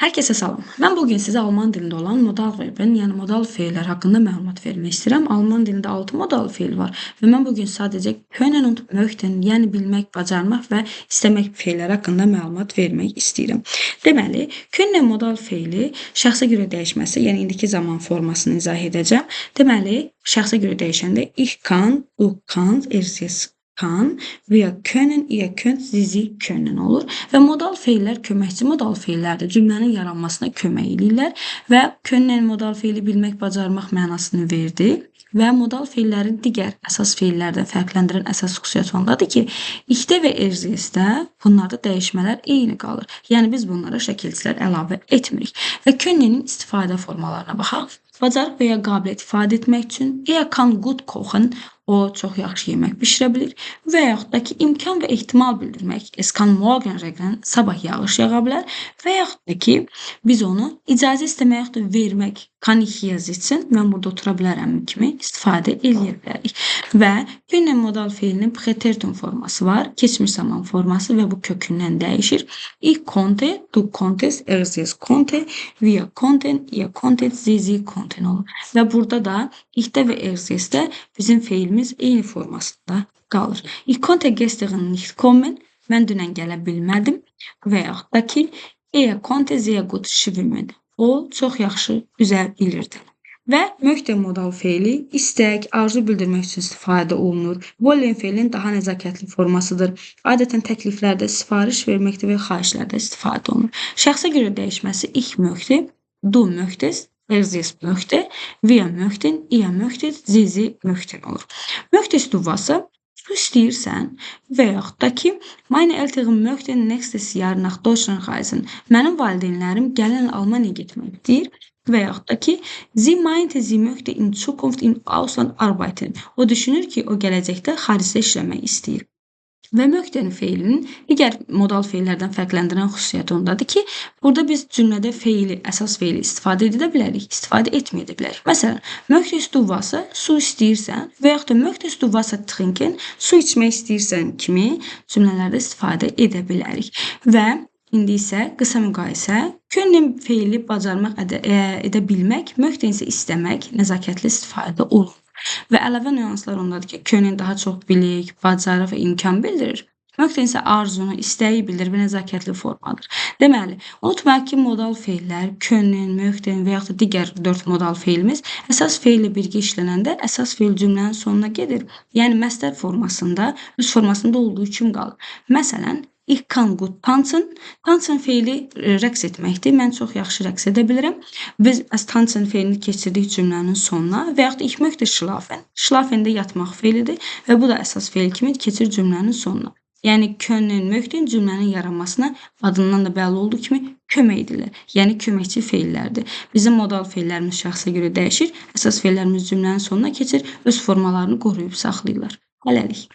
Hər kəsə salam. Mən bu gün sizə alman dilində olan modal verbin, yəni modal feillər haqqında məlumat vermək istəyirəm. Alman dilində 6 modal feil var və mən bu gün sadəcə können und möchten, yəni bilmək, bacarmaq və istəmək feilləri haqqında məlumat vermək istəyirəm. Deməli, können modal feili şəxsə görə dəyişməsi, yəni indiki zaman formasını izah edəcəm. Deməli, şəxsə görə dəyişəndə ich kann, du kannst, er, sie, es kann, wir können, ihr könnt, sie, sie können olur. Və modal feillər köməkçi modal feillərdir. Cümlənin yaranmasına kömək eləyirlər və können modal feili bilmək, bacarmaq mənasını verdi. Və modal feillərin digər əsas feillərdən fərqləndirən əsas xüsusiyyəti ondadır ki, ich-də və er, sie-də bunlarda dəyişmələr eyni qalır. Yəni biz bunlara şəkilçilər əlavə etmirik. Və könnenin istifadə formalarına baxaq. Bacarıq və ya qabiliyyət ifadə etmək üçün er kann gut kochen, o çox yaxşı yemək bişirə bilir və yaxud da ki, imkan və ehtimal bildirmək, es kann morgen regnen, sabah yağış yağa bilər və yaxud da ki, biz onu icazə istəmək yaxud da vermək, kann ich hier sitzen, mən burada otura bilərəm kimi istifadə eləyə bilərik. Və können modal feilinin Präteritum forması var, keçmiş zaman forması və bu kökündən dəyişir. Ich konnte, du konntest, er, sie, es konnte, wir konnten, ihr konntet, sie, sie konnten olur. Və burada da ich-də və er, sie, es-də bizim feilimiz eyni formasında qalır. Ich konnte gestern nicht kommen, mən dünən gələ bilmədim və yaxud da ki, er konnte sehr gut schwimmen, o çox yaxşı üzə bilirdi. Və möchte modal feili istək, arzu bildirmək üçün istifadə olunur. Wollen feilinin daha nəzakətli formasıdır. Adətən təkliflərdə, sifariş verməkdə və xahişlərdə istifadə olunur. Şəxsə görə dəyişməsi ich möchte, du möchtest, er, sie, es möchte, wir möchten, ihr möchtet, sie, sie möchten olur. Möchtest du Wasser? Su istəyirsən və yaxud da ki, meine Eltern möchten nächstes Jahr nach Deutschland reisen. Mənim valideynlərim gələn il Almaniyaya getmək istəyir və yaxud da ki, sie meinte, sie möchte in Zukunft im Ausland arbeiten. O düşünür ki, o gələcəkdə xaricdə işləmək istəyir. Və möchten feilinin digər modal feillərdən fərqləndirən xüsusiyyəti ondadır ki, burada biz cümlədə feili, əsas feili istifadə edə bilərik, istifadə etməyə də bilərik. Məsələn, möchtest du Wasser, su istəyirsən və yaxud da möchtest du Wasser trinken, su içmək istəyirsən kimi cümlələrdə istifadə edə bilərik. Və indi isə qısa müqayisə. Können feili bacarmaq, edə bilmək, möchten isə istəmək nəzakətli istifadə olunur. Və əlavə nüanslar ondadır ki, können daha çox bilik, bacarıq və imkan bildirir. Möchten isə arzunu, istəyi bildirir və nəzakətli formadır. Deməli, unutmayaq ki, modal feillər, können, möchten və yaxud da digər 4 modal feilimiz əsas feillə birgə işlənəndə əsas feil cümlənin sonuna gedir. Yəni məstər formasında, öz formasında olduğu kimi qalır. Məsələn, ich kann gut tanzen. Tanzen feili rəqs etməkdir. Mən çox yaxşı rəqs edə bilirəm. Biz tanzen feilini keçirdik cümlənin sonuna və yaxud da ich möchte schlafen. Schlafen də yatmaq feilidir və bu da əsas feil kimi keçir cümlənin sonuna. Yəni können, möchten cümlənin yaranmasına adından da bəlli olduğu kimi kömək edirlər. Yəni köməkçi feillərdir. Bizim modal feillərimiz şəxsə görə dəyişir. Əsas feillərimiz cümlənin sonuna keçir, öz formalarını qoruyub saxlayırlar. Hələlik.